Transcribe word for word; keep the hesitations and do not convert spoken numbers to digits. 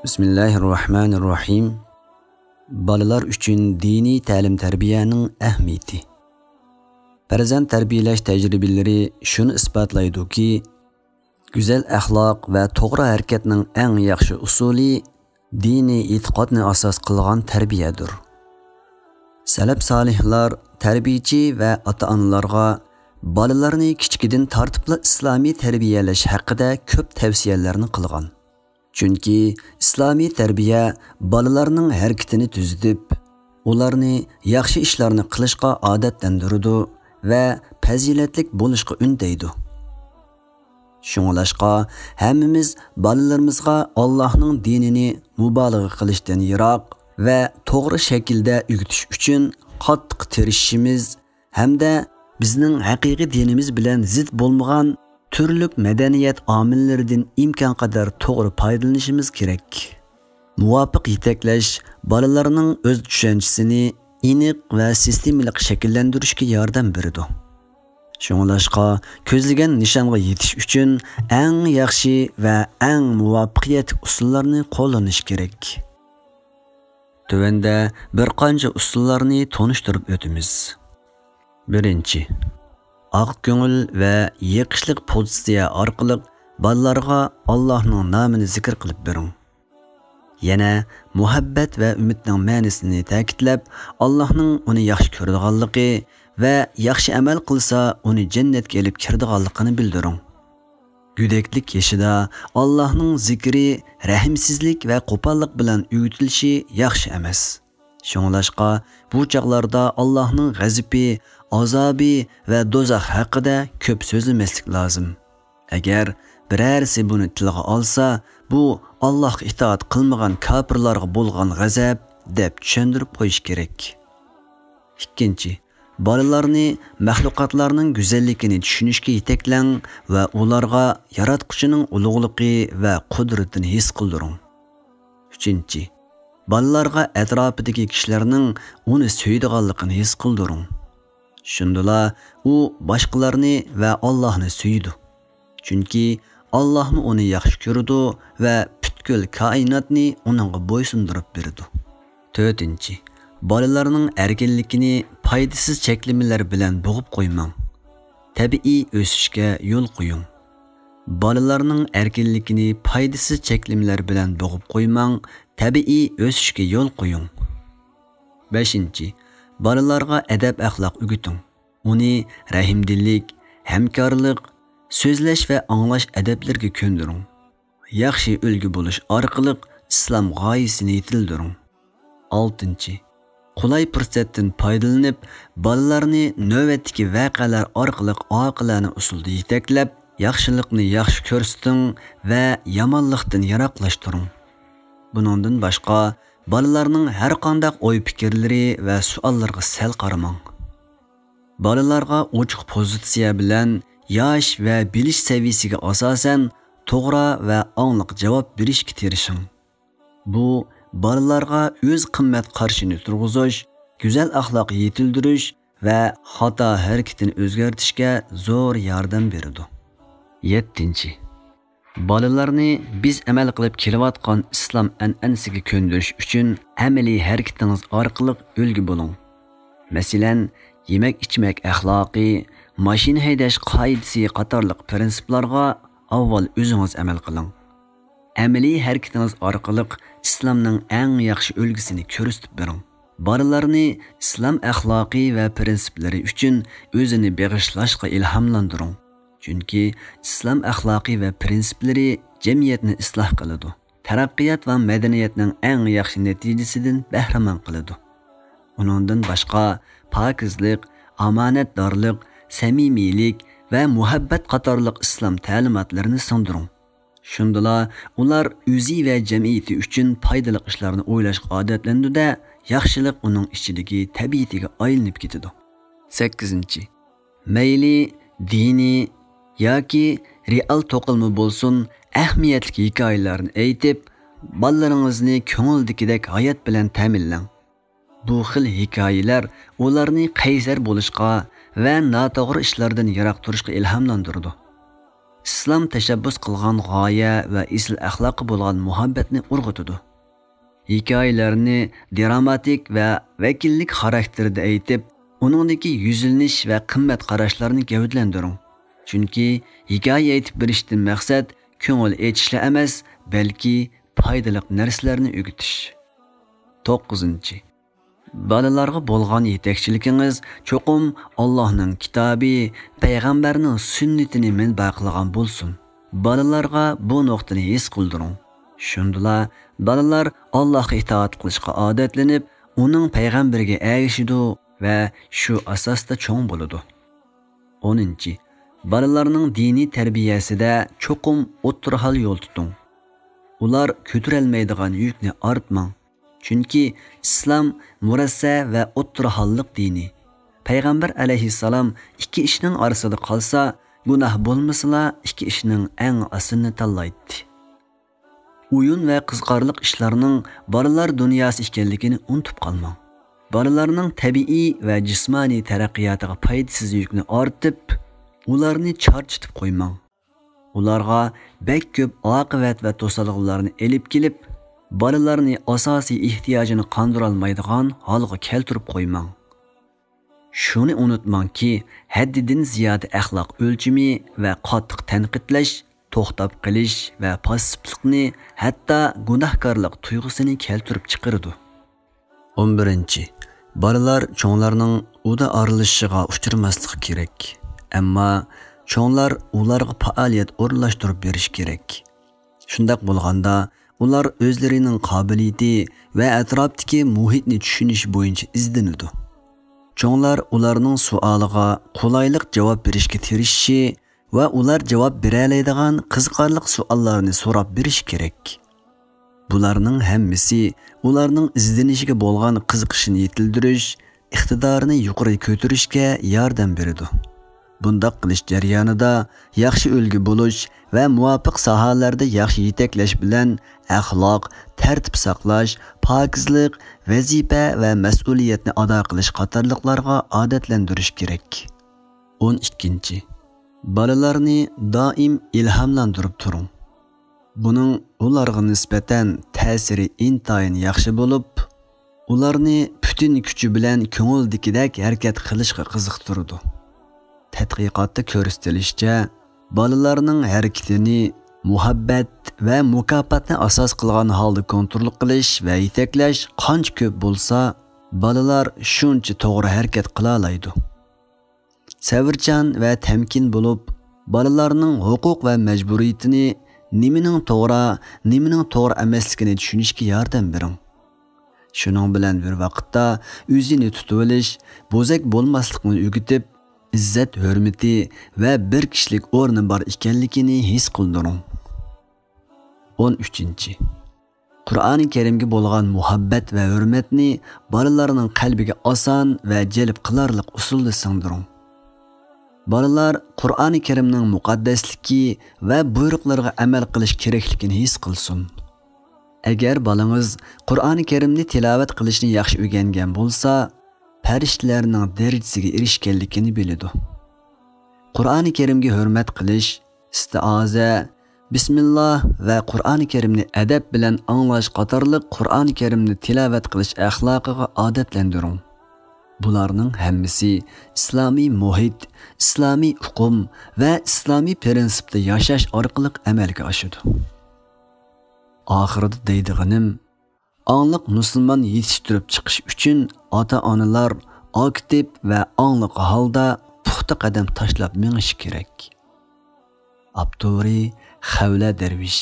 بىسمىللاھىررەھمانىررەھىم. بالىلار ئۈچۈن دىنىي تەلىم-تەربىيەنىڭ ئەھمىيىتى. پەرزەنت تەربىيەلەش تەجرىبىلىرى شۇنى ئىسپاتلايدۇكى، گۈزەل ئەخلاق ۋە توغرا ھەرىكەتنىڭ ئەڭ ياخشى ئۇسۇلى دىنىي ئېتىقادنى ئاساس قىلغان تەربىيەدۇر. سەلەپ سالىھلار تەربىيىچى ۋە ئاتا-ئانىلارغا بالىلارنى كىچىكىدىن تارتىپلا ئىسلامىي تەربىيەلەش ھەققىدە كۆپ تەۋسىيەلەرنى قىلغان. چۈنكى ئىسلامىي تەربىيە بالىلارنىڭ ھەرىكىتىنى تۈزىتىپ، ئۇلارنى ياخشى ئىشلارنى قىلىشقا ئادەتلەندۈرىدۇ ۋە پەزىلەتلىك بولۇشقا ئۈندەيدۇ. شۇڭلاشقا، ھەممىمىز بالىلىرىمىزغا ئاللاھنىڭ دىنىنى مۇبالىغە قىلىشتىن يىراق ۋە توغرا شەكىلدە ئۆگىتىش ئۈچۈن قاتتىق تىرىشىشىمىز ھەمدە بىزنىڭ ھەقىقىي دىنىمىز بىلەن زىت بولمىغان تۈرلۈك مەدەنىيەت ئامىللىرىدىن ئىمكانقەدەر توغرا پايدىلىنىشىمىز كېرەك. مۇۋاپىق يېتەكلەش بالىلارنىڭ ئۆز چۈشەنچىسىنى ئېنىق ۋە سىستېمىلىق شەكىللەندۈرۈشكە ياردەم بېرىدۇ. شۇڭلاشقا، كۆزلىگەن نىشانغا يېتىش ئۈچۈن ئەڭ ياخشى ۋە ئەڭ مۇۋەپپەقىيەتلىك ئۇسۇللارنى قوللىنىش كېرەك. تۆۋەندە بىر قانچە ئۇسۇللارنى تونۇشتۇرۇپ ئۆتىمىز. بىرىنچى، ئاق كۆڭۈل ۋە يېقىشلىق پوزىتسىيە ئارقىلىق بالىلارغا ئاللاھنىڭ نامىنى زىكىر قىلىپ بېرىڭ. يەنە مۇھەببەت ۋە ئۈمىدنىڭ مەنىسىنى تەكىتلەپ، ئاللاھنىڭ ئۇنى ياخشى كۆرىدىغانلىقى ۋە ياخشى ئەمەل قىلسا ئۇنى جەننەتكە ئېلىپ كىرىدىغانلىقىنى بىلدۈرۈڭ. گۆدەكلىك يېشىدا ئاللاھنىڭ زىكرى رەھىمسىزلىك ۋە قوپاللىق بىلەن ئۆگىتىلىشى ياخشى ئەمەس. شۇڭلاشقا، بۇ چاغلاردا ئاللاھنىڭ غەزىپى، ئازابى ۋە دوزاخ ھەققىدە كۆپ سۆزلىمەسلىك لازىم. ئەگەر بىرەرسى بۇنى تىلغا ئالسا، بۇ ئاللاھقا ئىتائەت قىلمىغان كاپىرلارغا بولغان غەزەپ، دەپ چۈشەندۈرۈپ قويۇش كېرەك. ئىككىنچى، بالىلارنى مەخلۇقاتلارنىڭ گۈزەللىكىنى چۈشىنىشكە يېتەكلەڭ ۋە ئۇلارغا ياراتقۇچىنىڭ ئۇلۇغلۇقى ۋە قۇدرىتىنى ھېس قىلدۇرۇڭ. ئۈچىنچى، بالىلارغا ئەتراپىدىكى كىشىلەرنىڭ ئۇنى سۆيىدىغانلىقىنى ھېس قىلدۇرۇڭ. شۇندىلا ئۇ باشقىلارنى ۋە ئاللاھنى سۆيىدۇ. چۈنكى ئاللاھمۇ ئۇنى ياخشى كۆرىدۇ ۋە پۈتكۈل كائىناتنى ئۇنىڭغا بويسۇندۇرۇپ بېرىدۇ. تۆتىنچى، بالىلارنىڭ ئەركىنلىكىنى پايدىسىز چەكلىمىلەر بىلەن بوغۇپ قويماڭ. تەبىئىي ئۆسۈشكە يول قويۇڭ. بالىلارنىڭ ئەركىنلىكىنى پايدىسىز چەكلىمىلەر بىلەن بوغۇپ قويماڭ، تەبىئىي ئۆسۈشكە يول قويۇڭ. بەشىنچى، بالىلارغا ئەدەپ-ئەخلاق ئۆگىتىڭ. ئۇنى رەھىمدىللىك، ھەمكارلىق، سۆزلەش ۋە ئاڭلاش ئەدەپلىرىگە كۆندۈرۈڭ. ياخشى ئۈلگە بولۇش ئارقىلىق ئىسلام غايىسىنى يېتىلدۈرۈڭ. ئالتىنچى، قولاي پۇرسەتتىن پايدىلىنىپ، بالىلارنى نۆۋەتتىكى ۋەقەلەر ئارقىلىق ئاقىلانە ئۇسۇلدا يېتەكلەپ، ياخشىلىقنى ياخشى كۆرسىتىڭ ۋە يامانلىقتىن يىراقلاشتۇرۇڭ. بۇنىڭدىن باشقا، بالىلارنىڭ ھەرقانداق ئوي-پىكىرلىرى ۋە سوئاللىرىغا سەل قارىماڭ. بالىلارغا ئوچۇق پوزىتسىيە بىلەن ياش ۋە بىلىش سەۋىيىسىگە ئاساسەن توغرا ۋە ئاڭلىق جاۋاب بېرىشكە تىرىشىڭ. بۇ بالىلارغا ئۆز قىممەت قارىشىنى تۇرغۇزۇش، گۈزەل ئەخلاق يېتىلدۈرۈش ۋە خاتا ھەرىكىتىنى ئۆزگەرتىشكە زور ياردەم بېرىدۇ. يەتتىنچى، بالىلارنى بىز ئەمەل قىلىپ كېلىۋاتقان ئىسلام ئەنئەنىسىگە كۆندۈرۈش ئۈچۈن ئەمەلىي ھەرىكىتىڭىز ئارقىلىق ئۈلگە بولۇڭ. مەسىلەن، يېمەك-ئىچمەك ئەخلاقى، ماشىنا ھەيدەش قائىدىسى قاتارلىق پىرىنسىپلارغا ئاۋۋال ئۆزىڭىز ئەمەل قىلىڭ. ئەمەلىي ھەرىكىتىڭىز ئارقىلىق ئىسلامنىڭ ئەڭ ياخشى ئۈلگىسىنى كۆرسىتىپ بېرىڭ. بالىلارنى ئىسلام ئەخلاقى ۋە پىرىنسىپلىرى ئۈچۈن ئۆزىنى بېغىشلاشقا ئىلھاملاندۇرۇڭ. چۈنكى ئىسلام ئەخلاقى ۋە پىرىنسىپلىرى جەمئىيەتنى ئىسلاھ قىلىدۇ، تەرەققىيات ۋە مەدەنىيەتنىڭ ئەڭ ياخشى نەتىجىسىدىن بەھرىمەن قىلىدۇ. ئۇنىڭدىن باشقا، پاكىزلىق، ئامانەتدارلىق، سەمىمىيلىك ۋە مۇھەببەت قاتارلىق ئىسلام تەلىماتلىرىنى سىڭدۈرۈڭ. شۇندىلا ئۇلار ئۆزى ۋە جەمئىيىتى ئۈچۈن پايدىلىق ئىشلارنى ئويلاشقا ئادەتلىنىدۇ-دە، ياخشىلىق ئۇنىڭ ئىچىدىكى تەبىئىتىگە ئايلىنىپ كېتىدۇ. سەككىزىنچى، مەيلى دىنىي ياكى رېئال توقۇلما بولسۇن، ئەھمىيەتلىك ھېكايىلەرنى ئېيتىپ، بالىلىرىڭىزنى كۆڭۈلدىكىدەك ھايات بىلەن تەمىنلەڭ. بۇ خىل ھېكايىلەر ئۇلارنى قەيسەر بولۇشقا ۋە ناتوغرا ئىشلاردىن يىراق تۇرۇشقا ئىلھاملاندۇرىدۇ. ئىسلام تەشەببۇس قىلغان غايە ۋە ئېسىل ئەخلاققا بولغان مۇھەببەتنى ئۇرغۇتىدۇ. ھېكايىلەرنى دراماتىك ۋە ۋەكىللىك خاراكتېرىدە ئېيتىپ، ئۇنىڭدىكى يۈزلىنىش ۋە قىممەت قاراشلارنى گەۋدىلەندۈرۈڭ. چۈنكى ھېكايە ئېيتىپ بېرىشتىن مەقسەت كۆڭۈل ئېچىشلا ئەمەس، بەلكى پايدىلىق نەرسىلەرنى ئۆگىتىش. توققۇزىنچى، بالىلارغا بولغان يېتەكچىلىكىڭىز چوقۇم ئاللاھنىڭ كىتابى، پەيغەمبەرنىڭ سۈننىتىنى مەنبە قىلغان بولسۇن. بالىلارغا بۇ نۇقتىنى ھېس قىلدۇرۇڭ. شۇندىلا بالىلار ئاللاھقا ئىتائەت قىلىشقا ئادەتلىنىپ، ئۇنىڭ پەيغەمبىرىگە ئەگىشىدۇ ۋە شۇ ئاساستا چوڭ بولىدۇ. ئونىنچى، بالىلارنىڭ دىنىي تەربىيەسىدە چوقۇم ئوتتۇرا ھال يول تۇتۇڭ. ئۇلار كۆتۈرەلمەيدىغان يۈكنى ئارتماڭ. چۈنكى ئىسلام مۇرەسسە ۋە ئوتتۇرا ھاللىق دىنى. پەيغەمبەر ئەلەيھىسسالام ئىككى ئىشنىڭ ئارىسىدا قالسا، گۇناھ بولمىسىلا، ئىككى ئىشنىڭ ئەڭ ئاسىلىنى تاللايتتى. ئويۇن ۋە قىزىقارلىق ئىشلارنىڭ بالىلار دۇنياسى ئىكەنلىكىنى ئۇنتۇپ قالماڭ. بالىلارنىڭ تەبىئىي ۋە جىسمانىي تەرەققىياتىغا پايدىسىز يۈكنى ئارتىپ، ئۇلارنى چارچىتىپ قويماڭ. ئۇلارغا بەك كۆپ ئاقىۋەت ۋە توسالغۇلارنى ئېلىپ كېلىپ، بالىلارنى ئاساسىي ئېھتىياجىنى قاندۇرالمايدىغان ھالغا كەلتۈرۈپ قويماڭ. شۇنى ئۇنتۇماڭكى، ھەددىدىن زىيادە ئەخلاق ئۆلچىمى ۋە قاتتىق تەنقىدلەش، توختاپ قېلىش ۋە پاسسىپلىقنى، ھەتتا گۇناھكارلىق تۇيغۇسىنى كەلتۈرۈپ چىقىرىدۇ. ئون بىرىنچى، بالىلار چوڭلارنىڭ ئۇدا ئارىلىشىشىغا ئۇچرىماسلىقى كېرەك. ئەمما چوڭلار ئۇلارغا پائالىيەت ئورۇنلاشتۇرۇپ بېرىشى كېرەك. شۇنداق بولغاندا، ئۇلار ئۆزلىرىنىڭ قابىلىيىتى ۋە ئەتراپتىكى مۇھىتنى چۈشىنىشى بويىچە ئىزدىنىدۇ. چوڭلار ئۇلارنىڭ سوئالىغا قولايلىق جاۋاب بېرىشكە تىرىشىشى ۋە ئۇلار جاۋاب بېرەلەيدىغان قىزىقارلىق سوئاللارنى سوراپ بېرىشى كېرەك. بۇلارنىڭ ھەممىسى ئۇلارنىڭ ئىزدىنىشىگە بولغان قىزىقىشىنى يېتىلدۈرۈش، ئىقتىدارىنى يۇقىرى كۆتۈرۈشكە ياردەم بېرىدۇ. بۇنداق قىلىش جەريانىدا ياخشى ئۈلگە بولۇش ۋە مۇۋاپىق ساھەلەردە ياخشى يېتەكلەش بىلەن ئەخلاق، تەرتىپ ساقلاش، پاكىزلىق، ۋەزىپە ۋە مەسئۇلىيەتنى ئادا قىلىش قاتارلىقلارغا ئادەتلەندۈرۈش كېرەك. ئون ئىككىنچى، بالىلارنى دائىم ئىلھاملاندۇرۇپ تۇرۇڭ. بۇنىڭ ئۇلارغا نىسبەتەن تەسىرى ئىنتايىن ياخشى بولۇپ، ئۇلارنى پۈتۈن كۈچى بىلەن كۆڭۈلدىكىدەك ھەرىكەت قىلىشقا قىزىقتۇرىدۇ. تەتقىقاتتا كۆرسىتىلىشىچە، بالىلارنىڭ ھەرىكىتىنى مۇھەببەت ۋە مۇكاپاتنى ئاساس قىلغان ھالدا كونترول قىلىش ۋە يېتەكلەش قانچە كۆپ بولسا، بالىلار شۇنچە توغرا ھەرىكەت قىلالايدۇ. سەۋرچان ۋە تەمكىن بولۇپ، بالىلارنىڭ ھوقۇق ۋە مەجبۇرىيىتىنى، نېمىنىڭ توغرا، نېمىنىڭ توغرا ئەمەسلىكىنى چۈشىنىشكە ياردەم بېرىڭ. شۇنىڭ بىلەن بىر ۋاقىتتا ئۆزىنى تۇتۇۋېلىش، بوزەك بولماسلىقنى ئۆگىتىپ، ئىززەت-ھۆرمىتى ۋە بىر كىشىلىك ئورنى بار ئىكەنلىكىنى ھېس قىلدۇرۇڭ. ئون ئۈچىنچى، قۇرئانى كەرىمگە بولغان مۇھەببەت ۋە ھۆرمەتنى بالىلارنىڭ قەلبىگە ئاسان ۋە جەلپ قىلارلىق ئۇسۇلدا سىڭدۈرۈڭ. بالىلار قۇرئانى كەرىمنىڭ مۇقەددەسلىكى ۋە بۇيرۇقلىرىغا ئەمەل قىلىش كېرەكلىكىنى ھېس قىلسۇن. ئەگەر بالىڭىز قۇرئانى كەرىمنى تىلاۋەت قىلىشنى ياخشى ئۆگەنگەن بولسا، پەرىشتىلەرنىڭ دەرىجىسىگە ئېرىشكەنلىكىنى بىلىدۇ. قۇرئانى كەرىمگە ھۆرمەت قىلىش، ئىستىئازە، بىسمىللا ۋە قۇرئانى كەرىمنى ئەدەپ بىلەن ئاڭلاش قاتارلىق قۇرئانى كەرىمنى تىلاۋەت قىلىش ئەخلاقىغا ئادەتلەندۈرۈڭ. بۇلارنىڭ ھەممىسى ئىسلامىي مۇھىت، ئىسلامىي ئۇقۇم ۋە ئىسلامىي پىرىنسىپتا ياشاش ئارقىلىق ئەمەلگە ئاشىدۇ. ئاخىرىدا دەيدىغىنىم، ئاڭلىق مۇسۇلمان يېتىشتۈرۈپ چىقىش ئۈچۈن ئاتا-ئانىلار ئاكتىپ ۋە ئاڭلىق ھالدا پۇختا قەدەم تاشلاپ مېڭىشى كېرەك. ئاپتورى: خەۋلە دەرۋىش.